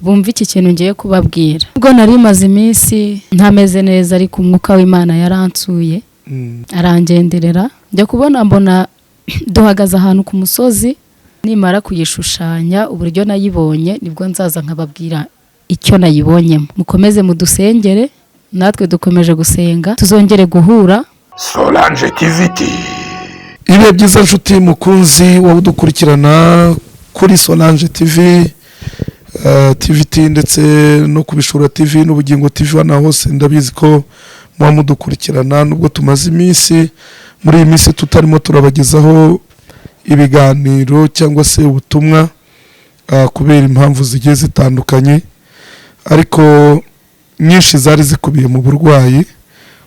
Bumva iki kintu ngiye kubabwira. Ubwo nari maze iminsi ntameze neza, ariko umwuka w'Imana yaransuye, arangenderera. Njya kubona mbona duhagaze ahantu ku musozi. Nimara kuyishushanya uburyo nayibonye, nibwo nzaza nkababwira icyo nayibonyemo. Mukomeze mudusengere, natwe dukomeje gusenga, tuzongere guhura. Solange TVT. Ibihe byiza, nshuti mukunzi wowe udukurikirana kuri Solange TV, TVT, ndetse no ku Bishura TV n'Ubugingo TV, hano hose ndabizi ko muba mudukurikirana. Nubwo tumaze iminsi, muri iyi minsi tutarimo turabagezaho ibiganiro cyangwa se ubutumwa kubera impamvu zigiye zitandukanye, ariko nyinshi zari zikubiye mu burwayi,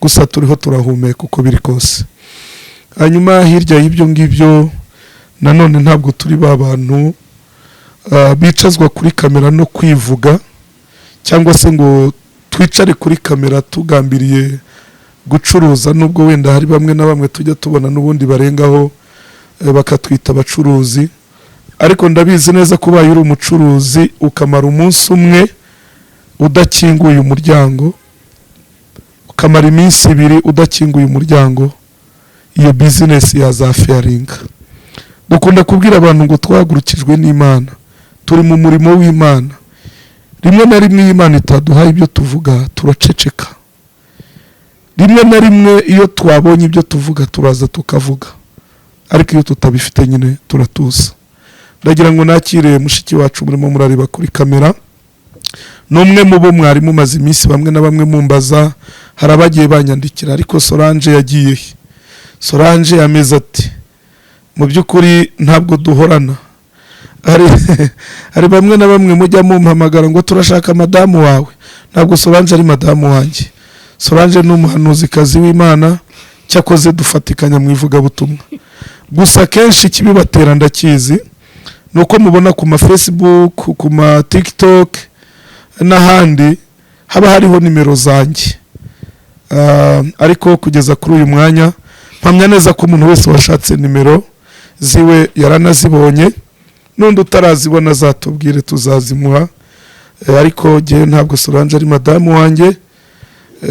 gusa turiho turahumeka uko biri kose. Hanyuma hirya y'ibyo ngibyo, nanone ntabwo turi ba bantu bicazwa kuri kamera no kwivuga, cyangwa se ngo twicare kuri kamera tugambiriye gucuruza, nubwo wenda hari bamwe na bamwe tujya tubona n'ubundi barengaho bakatwita abacuruzi. Ariko ndabizi neza ko ubaye uri umucuruzi ukamara umunsi umwe udakinguye umuryango, ukamara iminsi 2 udakinguye umuryango, iyo bizinesi yazafailinga. Dukunda kubwira abantu ngo twahagurukijwe n'Imana, turi mu murimo w'Imana. Rimwe na rimwe iyo Imana itaduhaye ibyo tuvuga, turaceceka. Rimwe na rimwe iyo twabonye ibyo tuvuga, turaza tukavuga, ariko iyo tutabifite nyine turatuza. Ndagira ngo nakire mushiki wacu murimo murareba kuri kamera. Ni umwe mu bo mwari mumaze iminsi bamwe na bamwe mumbaza. Hari abagiye banyandikira: "Ariko Solange yagiye he? Solange ameze ati?" Mu by'ukuri ntabwo duhorana. Hari bamwe na bamwe mujya mumpamagara ngo turashaka madamu wawe. Ntabwo Solange ari madamu wanjye. Solange ni umuhanuzikazi w'Imana, cyakoze dufatikanya mu ivugabutumwa. Gusa kenshi ikibibatera ndakizi, ni uko mubona ku ma Facebook, ku ma TikTok n'ahandi haba hariho nimero zanjye. Ariko kugeza kuri uyu mwanya mpamya neza ko umuntu wese washatse nimero ziwe yaranazibonye, n'undi utarazibona azatubwire, tuzazimuha. Ariko jyewe ntabwo Solange ari madamu wanjye.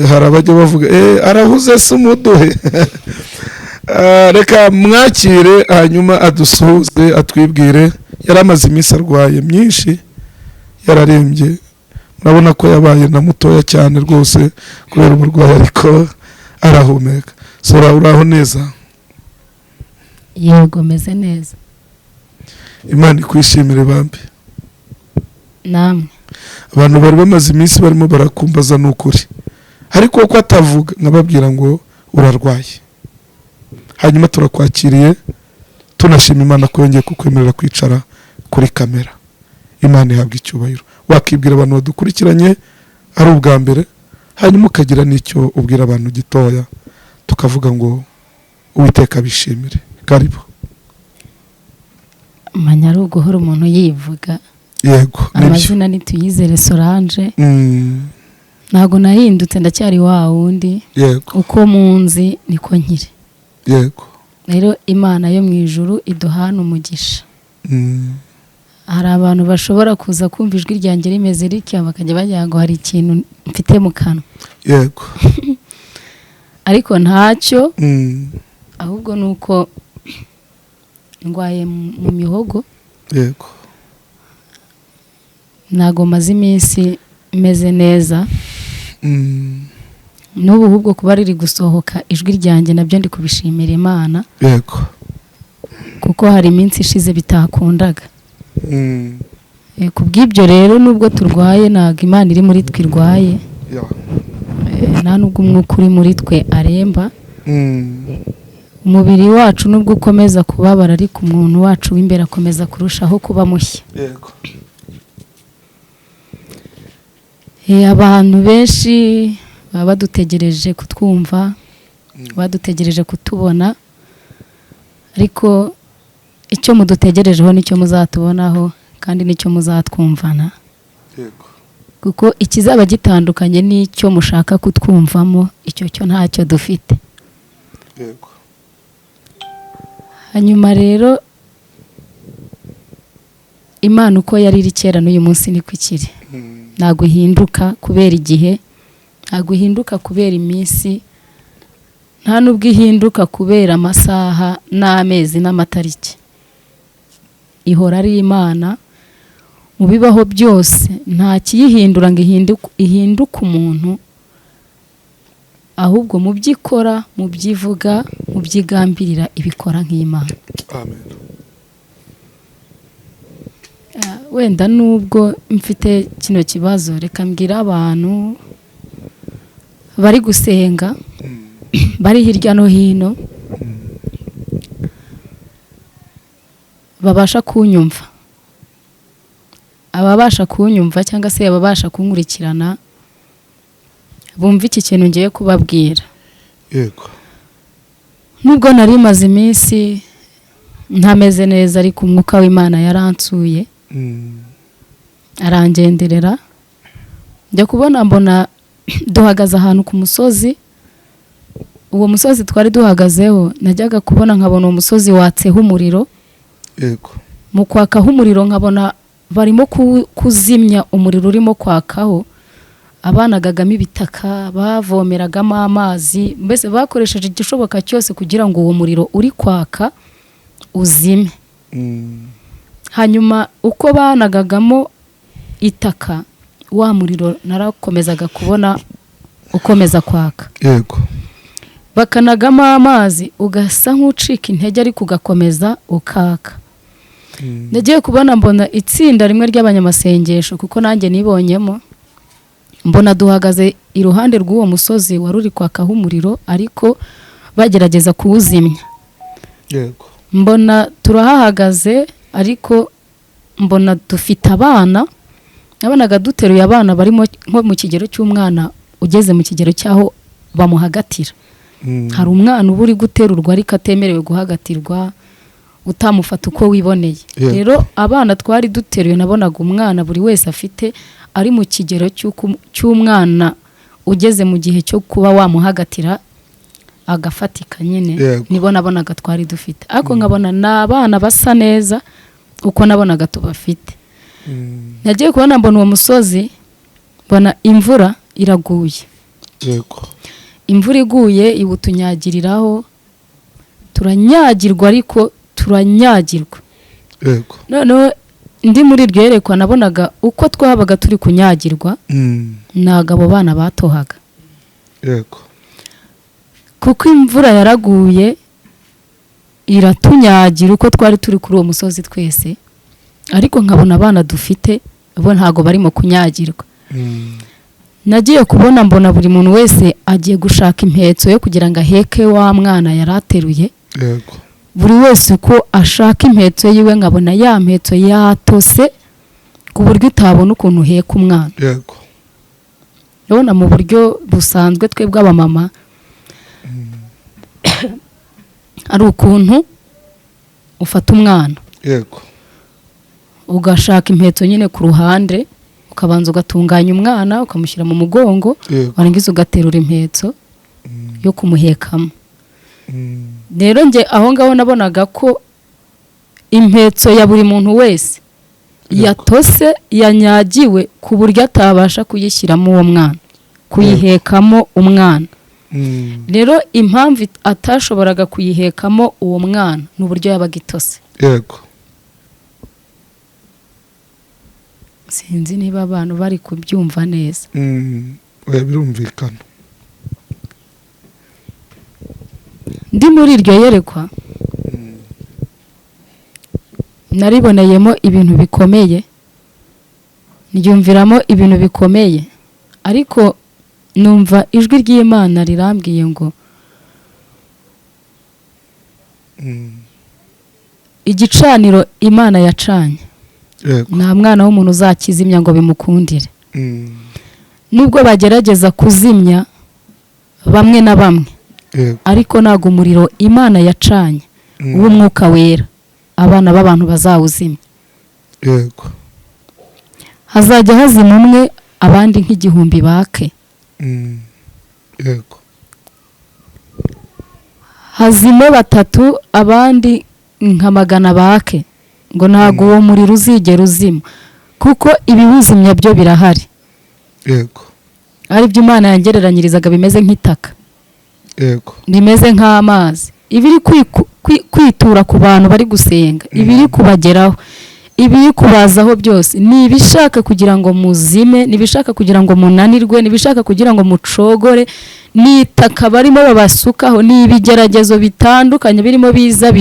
Hari abajya bavuga arahuze se umuduhe. Reka mwakire, hanyuma adusuhuze, atwibwire. Yari amaze iminsi arwaye myinshi, yararembye. Murabona ko yabaye na mutoya cyane rwose kubera uburwayi, ariko arahumeka. Sora, uraho neza? Yego, meze neza. Imana ikwishimire bambi. Namwe. Abantu bari bamaze iminsi barimo barakumbaza, ni ukuri, ariko ko atavuga, nkababwira ngo urarwaye. Hanyuma turakwakiriye, tunashima Imana ko yongeye kukwemerera kwicara kuri kamera. Imana ihabwa icyubahiro. Wakibwira abantu badukurikiranye ari ubwa mbere, hanyuma ukagira n'icyo ubwira abantu gitoya, tukavuga ngo Uwiteka abishimire. Karibu. Manya ari uguhora umuntu yivuga. Yego, nibyo. Amazina ni Tuyizere Solange. Ntabwo nahindutse, ndacyari wa wundi. Uko munzi niko nkiri. Rero Imana yo mu ijuru iduhana umugisha. Hari abantu bashobora kuza kumva ijwi ryanjye rimeze ritya, bakajya bagira ngo hari ikintu mfite mu kanwa, ariko ntacyo. Ahubwo ni uko ndwaye mu mihogo. Ntabwo maze iminsi meze neza. N'ubu ahubwo kuba riri gusohoka ijwi ryanjye, nabyo ndi kubishimira Imana, kuko hari iminsi ishize bitakundaga. Ku bw'ibyo rero, nubwo turwaye, ntabwo Imana iri muri twe irwaye. Nta nubwo umwuka uri muri twe aremba. Umubiri wacu nubwo ukomeza kubabara, ariko umuntu wacu w'imbere akomeza kurushaho kuba mushya. Abantu benshi baba badutegereje kutwumva, badutegereje kutubona, ariko icyo mudutegerejeho nicyo muzatubonaho kandi nicyo muzatwumvana, kuko ikizaba gitandukanye n'icyo mushaka kutwumvamo, icyo cyo ntacyo dufite. Hanyuma rero, Imana uko yari iri kera n'uyu munsi niko ikiri. Ntabwo ihinduka kubera igihe, ntabwo ihinduka kubera iminsi, nta nubwo ihinduka kubera amasaha n'amezi n'amatariki. Ihora ari Imana mu bibaho byose, nta kiyihindura ngo ihinduke umuntu, ahubwo mu byo ikora, mu byo ivuga, mu byo igambirira, ibikora nk'Imana. Amen. Wenda nubwo mfite kino kibazo, reka mbwira abantu bari gusenga bari hirya no hino babasha kunyumva, ababasha kunyumva cyangwa se ababasha kunkurikirana bumva iki kintu ngiye kubabwira. Yego. Nubwo nari maze iminsi ntameze neza, ariko umwuka w'Imana yaransuye, arangenderera. Njya kubona mbona duhagaze ahantu ku musozi. Uwo musozi twari duhagazeho, najyaga kubona nkabona uwo musozi watseho umuriro. Yego. Mu kwakaho umuriro nkabona barimo kuzimya umuriro urimo kwakaho. Abanagagamo ibitaka, bavomeragamo amazi, mbese bakoresheje igishoboka cyose kugira ngo uwo muriro uri kwaka uzime. Hanyuma uko banagagamo itaka, wa muriro narakomezaga kubona ukomeza kwaka. Yego. Bakanagamo amazi ugasa nk'ucika intege, ariko ugakomeza ukaka. Nagiye kubona mbona itsinda rimwe ry'abanyamasengesho, kuko nanjye nibonyemo, mbona duhagaze iruhande rw'uwo musozi wari uri kwakaho umuriro, ariko bagerageza kuwuzimya. Yego. Mbona turahahagaze, ariko mbona dufite abana, nabonaga duteruye abana barimo nko mu kigero cy'umwana ugeze mu kigero cy'aho bamuhagatira. Hari umwana uba uri guterurwa ariko atemerewe guhagatirwa, utamufata uko wiboneye. Rero abana twari duteruye, nabonaga umwana buri wese afite ari mu kigero cy'umwana ugeze mu gihe cyo kuba wamuhagatira agafatika nyine. Nibo nabonaga twari dufite, ariko nkabona ni abana basa neza uko nabonaga tubafite. Nagiye kubona mbona uwo musozi, mbona imvura iraguye. Yego. Imvura iguye iwutunyagiriraho, turanyagirwa, ariko turanyagirwa. Yego. Noneho ndi muri iryo yerekwa, nabonaga uko twabaga turi kunyagirwa, ntabwo abo bana batohaga. Yego. Kuko imvura yaraguye iratunyagira uko twari turi kuri uwo musozi twese, ariko nkabona abana dufite bo ntago barimo kunyagirwa. Nagiye kubona mbona buri muntu wese agiye gushaka impetso yo kugira ngo aheke wa mwana yarateruye. Yego. Buri wese uko ashaka impetso yiwe, nkabona ya mpetso yatose ku buryo utabona ukuntu uheka umwana. Yego. Urabona mu buryo busanzwe twebwe abamama ari ukuntu ufata umwana. Yego. Ugashaka impetso nyine ku ruhande, ukabanza ugatunganya umwana ukamushyira mu mugongo, warangiza ugaterura impetso yo kumuhekamo. Rero nge aho ngaho nabonaga ko impetso ya buri muntu wese yatose, yanyagiwe ku buryo atabasha kuyishyiramo uwo mwana, kuyihekamo umwana. Rero impamvu atashoboraga kuyihekamo uwo mwana ni uburyo yabaga itose. Yego. Sinzi niba abantu bari kubyumva neza. Birumvikana. Ndi muri iryo yerekwa, nariboneyemo ibintu bikomeye, ndyumviramo ibintu bikomeye, ariko numva ijwi ry'Imana rirambwiye ngo igicaniro Imana yacanye nta mwana w'umuntu uzakizimya ngo bimukundire. Nubwo bagerageza kuzimya bamwe na bamwe, ariko ntago umuriro Imana yacanye w'umwuka wera abana b'abantu bazawuzimya. Yego. Hazajya hazima umwe, abandi nk'igihumbi bake. Yego. Hazime batatu, abandi nka magana bake, ngo ntago uwo muriro uzigera uzima, kuko ibiwuzimya byo birahari. Yego. Ari byo Imana yangereranyirizaga bimeze nk'itaka. Yego. Bimeze nk'amazi, ibiri kwitura ku bantu bari gusenga, ibiri kubageraho, ibiri kubazaho byose ni ibishaka kugira ngo muzime, ni ibishaka kugira ngo munanirwe, ni ibishaka kugira ngo mucogore, ni itaka barimo babasukaho, ni ibigeragezo bitandukanye birimo biza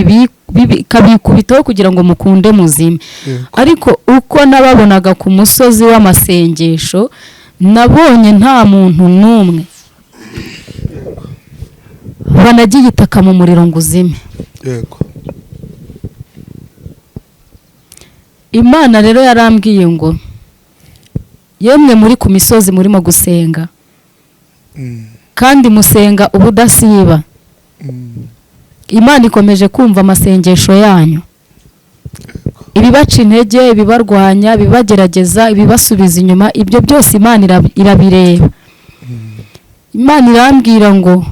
bikabikubitaho kugira ngo mukunde muzime. Yego. Ariko uko nababonaga ku musozi w'amasengesho, nabonye nta muntu n'umwe banagiye itaka mu muriro ngo uzime. Yego. Imana rero yarambwiye ngo yemwe muri ku misozi murimo gusenga, kandi musenga ubudasiba, Imana ikomeje kumva amasengesho yanyu. Ibibaca intege, ibibarwanya, ibibagerageza, ibibasubiza inyuma, ibyo byose Imana irabireba. Imana irambwira ngo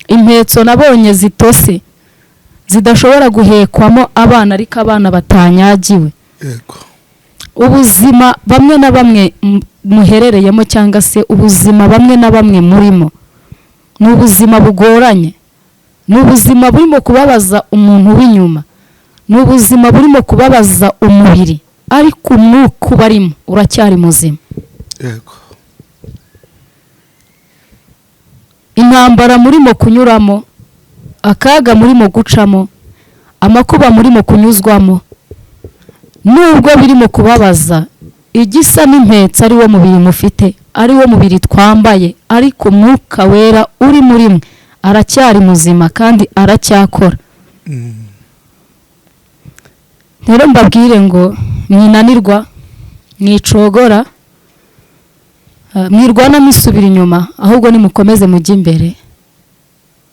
impetso nabonye zitose zidashobora guhekwamo abana, ariko abana batanyagiwe. Yego. Ubuzima bamwe na bamwe muherereyemo, cyangwa se ubuzima bamwe na bamwe murimo, ni ubuzima bugoranye, ni ubuzima burimo kubabaza umuntu w'inyuma, ni ubuzima burimo kubabaza umubiri, ariko umwuka ubarimo uracyari muzima. Yego. Intambara murimo kunyuramo, akaga murimo gucamo, amakuba murimo kunyuzwamo, nubwo birimo kubabaza, igisa n'impetso ari wo mubiri mufite, ari wo mubiri twambaye, ariko umwuka wera uri muri mwe aracyari muzima kandi aracyakora. Rero mbabwire ngo mwinanirwa, mwicogora, mwirwana misubira inyuma, ahubwo nimukomeze mujye imbere,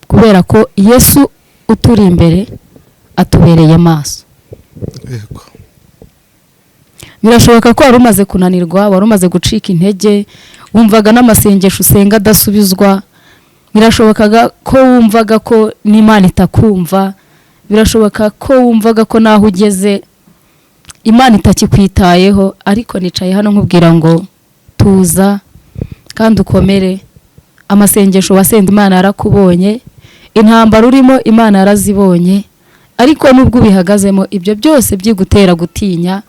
kubera ko Yesu uturi imbere atubereye maso. Yego. Birashoboka ko wari umaze kunanirwa, wari umaze gucika intege, wumvaga n'amasengesho usenga adasubizwa, birashoboka ko wumvaga ko n'Imana itakumva, birashoboka ko wumvaga ko naho ugeze Imana itakikwitayeho, ariko nicaye hano nkubwira ngo tuza kandi ukomere. Amasengesho wasenze Imana yarakubonye, intambara urimo Imana yarazibonye, ariko nubwo ubihagazemo ibyo byose byigutera gutinya,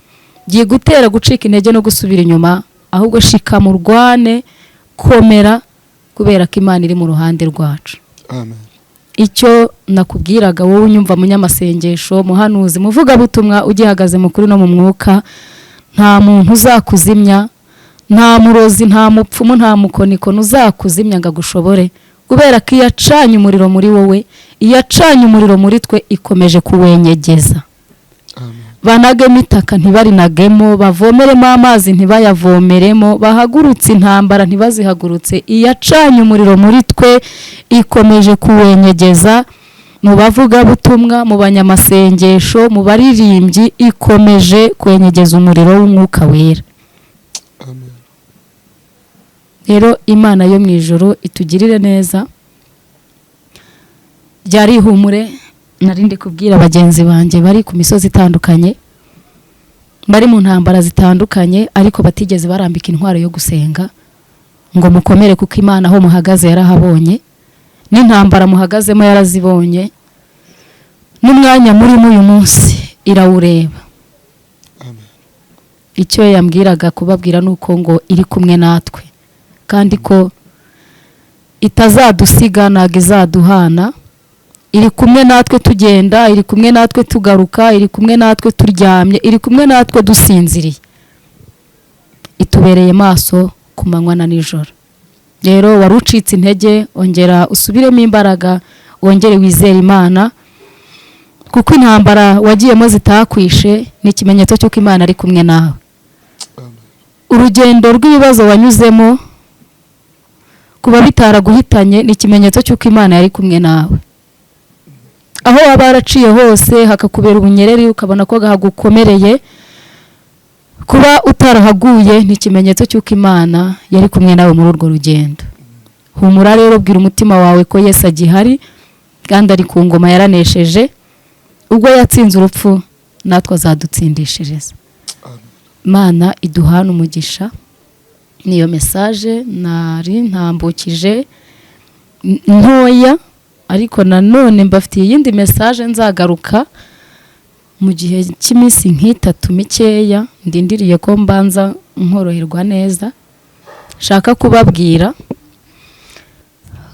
byigutera gucika intege no gusubira inyuma, ahubwo shika mu rwane, komera, kubera ko Imana iri mu ruhande rwacu. Amen. Icyo nakubwiraga wowe unyumva munyamasengesho, muhanuzi, muvugabutumwa, ugihagaze mu kuri no mu mwuka, nta muntu uzakuzimya, nta murozi, nta mupfumu, nta mukonikoni uzakuzimya ngo agushobore, kubera ko iyo acanye umuriro muri wowe, iyo acanye umuriro muri twe, ikomeje kuwenyegeza. Amen. Banagemo itaka ntibarinagemo, bavomeremo amazi ntibayavomeremo, bahagurutse intambara ntibazihagurutse. Iyo acanye umuriro muri twe ikomeje kuwenyegeza. Mu bavugabutumwa, mu banyamasengesho, mu baririmbyi, ikomeje kwenyegeza umuriro w'umwuka wera. Amen. Rero Imana yo mu ijuru itugirire neza. Ryari ihumure narindi kubwira bagenzi banjye bari ku misozi itandukanye, bari mu ntambara zitandukanye, ariko batigeze barambika intwaro yo gusenga ngo mukomere, kuko Imana aho muhagaze yarahabonye, n'intambara muhagazemo yarazibonye, n'umwanya murimo uyu munsi irawureba. Amen. Icyo yambwiraga kubabwira nuko ngo iri kumwe natwe, kandi ko itazadusiga, ntabwo izaduhana. Iri kumwe natwe tugenda, iri kumwe natwe tugaruka, iri kumwe natwe turyamye, iri kumwe natwe dusinziriye. Itubereye maso ku manywa na nijoro. Rero wari ucitse intege, ongera usubiremo imbaraga, wongere wizere Imana, kuko intambara wagiyemo zitakwishe ni ikimenyetso cy'uko Imana ari kumwe nawe. Urugendo rw'ibibazo wanyuzemo kuba bitaraguhitanye ni ikimenyetso cy'uko Imana yari kumwe nawe. Aho waba waraciye hose hakakubera ubunyereri, ukabona ko hagukomereye, kuba utarahaguye ni ikimenyetso cy'uko Imana yari kumwe nawe muri urwo rugendo. Humura rero, bwira umutima wawe ko Yesu agihari kandi ari ku ngoma yaranesheje. Ubwo yatsinze urupfu natwe azadutsindishiriza. Imana iduhana umugisha. Niyo message nari ntambukije ntoya, ariko nanone mbafitiye iyindi message nzagaruka mu gihe cy'iminsi nk'itatu mikeya, ndindiriye ko mbanza nkoroherwa neza, nshaka kubabwira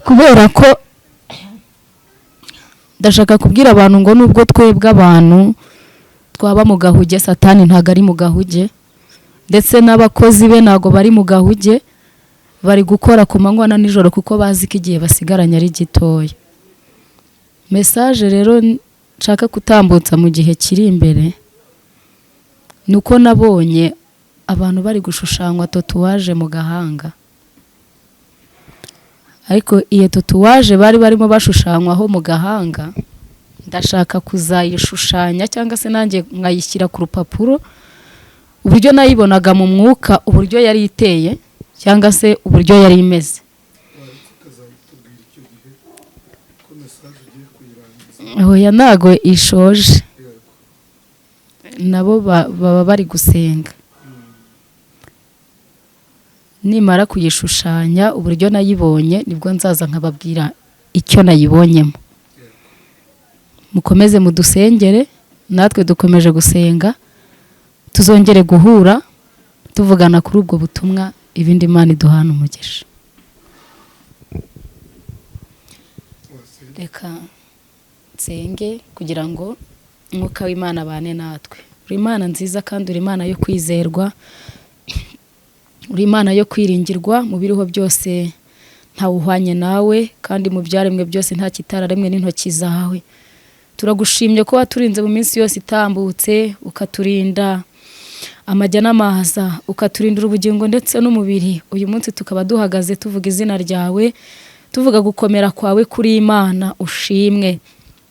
kubera ko ndashaka kubwira abantu ngo nubwo twebwe abantu twaba mu gahuge, Satani ntago ari mu gahuge, ndetse n'abakozi be ntago bari mu gahuge, bari gukora ku manywa na nijoro kuko bazi ko igihe basigaranye ari gitoya. Message rero nshaka gutambutsa mu gihe kiri imbere ni uko nabonye abantu bari gushushanywa tatouage mu gahanga, ariko iyo tatouage bari barimo bashushanywaho mu gahanga ndashaka kuzayishushanya cyangwa se nanjye nkayishyira ku rupapuro, uburyo nayibonaga mu mwuka, uburyo yari iteye cyangwa se uburyo yari imeze. Oya, ntago ishoje, nabo baba bari gusenga. Nimara kuyishushanya uburyo nayibonye nibwo nzaza nkababwira icyo nayibonyemo. Mukomeze mudusengere, natwe dukomeje gusenga, tuzongere guhura tuvugana kuri ubwo butumwa, ibindi Imana iduhana umugisha. Reka nsenge kugira ngo umwuka w'Imana abane natwe. Uri Imana nziza kandi uri Imana yo kwizerwa, uri Imana yo kwiringirwa, mu biriho byose ntawuhwanye nawe, kandi mu byaremwe byose nta kitararemwe n'intoki zawe. Turagushimye ko waturinze mu minsi yose itambutse, ukaturinda amajya n'amaza, ukaturindira ubugingo ndetse n'umubiri. Uyu munsi tukaba duhagaze tuvuga izina ryawe, tuvuga gukomera kwawe kuri Imana, ushimwe.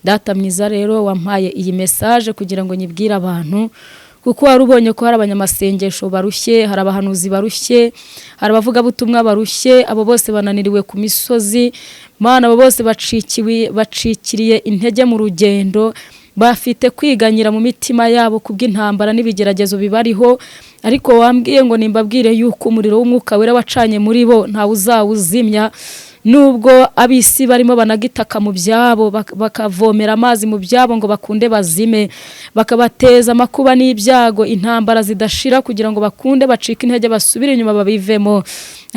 Data mwiza rero wampaye iyi message kugira ngo nyibwire abantu, kuko wari ubonye ko hari abanyamasengesho barushye, hari abahanuzi barushye, hari abavugabutumwa barushye, abo bose bananiriwe ku misozi. Mana, abo bose bacikiriye intege mu rugendo, bafite kwiganyira mu mitima yabo kubw'intambara n'ibigeragezo bibariho, ariko wambwiye ngo nimbabwire yuko umuriro w'umwuka wera wacanye muri bo ntawe uzawuzimya. Nubwo abisi barimo banagitaka mu byabo, bakavomera amazi mu byabo ngo bakunde bazime, bakabateza amakuba n'ibyago, intambara zidashira kugira ngo bakunde bacike intege basubire inyuma babivemo.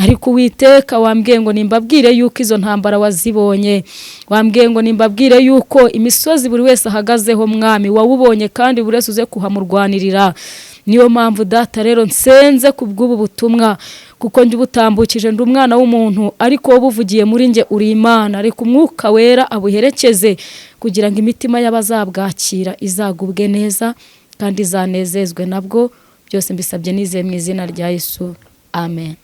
Ariko Uwiteka wambwiye ngo nimbabwire yuko izo ntambara wazibonye, wambwiye ngo nimbabwire yuko imisozi buri wese ahagazeho Mwami wawubonye, kandi buri wese uze kuhamurwanirira. Niyo mpamvu Data rero nsenze kubw'ubu butumwa, kuko njye ubutambukije ndi umwana w'umuntu, ariko wowe ubuvugiye muri njye uri Imana. Reka umwuka wera abuherekeze kugira ngo imitima y'abazabwakira izagubwe neza kandi izanezezwe nabwo. Byose mbisabye nizeye mu izina rya Yesu, amen.